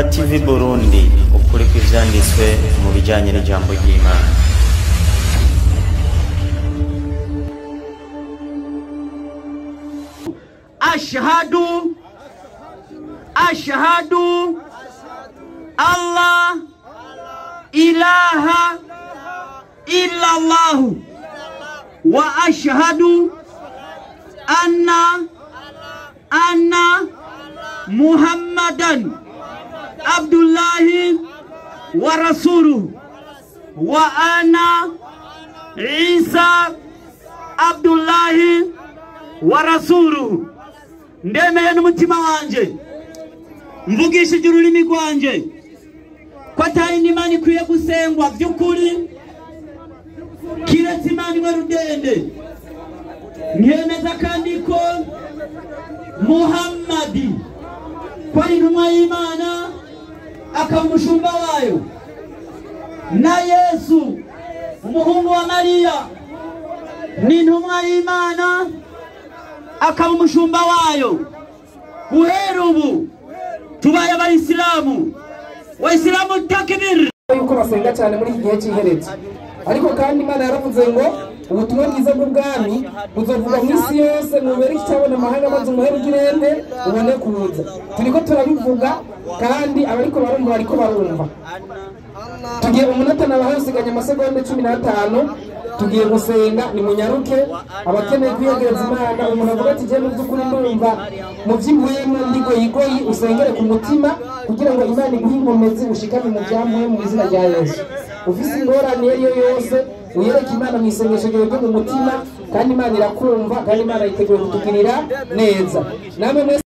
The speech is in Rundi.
TV Burundi, ukuri kw'ivyanditswe mu bijanye n'ijambo ry'Imana. Ashhadu Allah ilaha illallah wa ashhadu anna Muhammadan Abdullahi wa rasuluhu wa ana Isa Abdullahi wa rasuluhu. Ndemeye n'umutima wanje, mvugishije ururimi rwanje ko atari n'Imana ikwiye gusengwa by'ukuri kiretse Imana imwe rudende. Nkemeza kandi ko Muhammadi ko ari intumwa y'Imana akaba umushumba wayo, na Yesu umuhungu wa Mariya ni intumwa y'Imana akaba umushumba wayo. Guhera ubu tubaye abayisilamu. Wayisilamu takbir. Yuko basenga cyane muri iki gihe cy'iherezo, ariko kandi Imana yaravuze ngo ubutumwa bwiza bw'ubwami buzovuga mu isi yose, mubere icyabona amahanga maze umuhere ugirende ubone kuza. Turiko turabivuga kandi abariko barumva bariko barumva. Tugiye umunota nabahaye usiganye amasegonda 15, tugiye gusenga. Nimunyaruke abakeneye kwiyegereza Imana. Umuntu avuga ati je mu by'ukuri ndumva mu by'impwemu ndigoyigoyi, usengere ku mutima kugira ngo Imana iguhe inkomezi ushikame mu byampwemu mu izina rya Yesu. Ufise ingorane iyo ariyo yose uyereke Imana mu isengesho ryawe ryo mu mutima, kandi Imana irakumva, kandi Imana yiteguye kutugirira neza. Namwe mwese.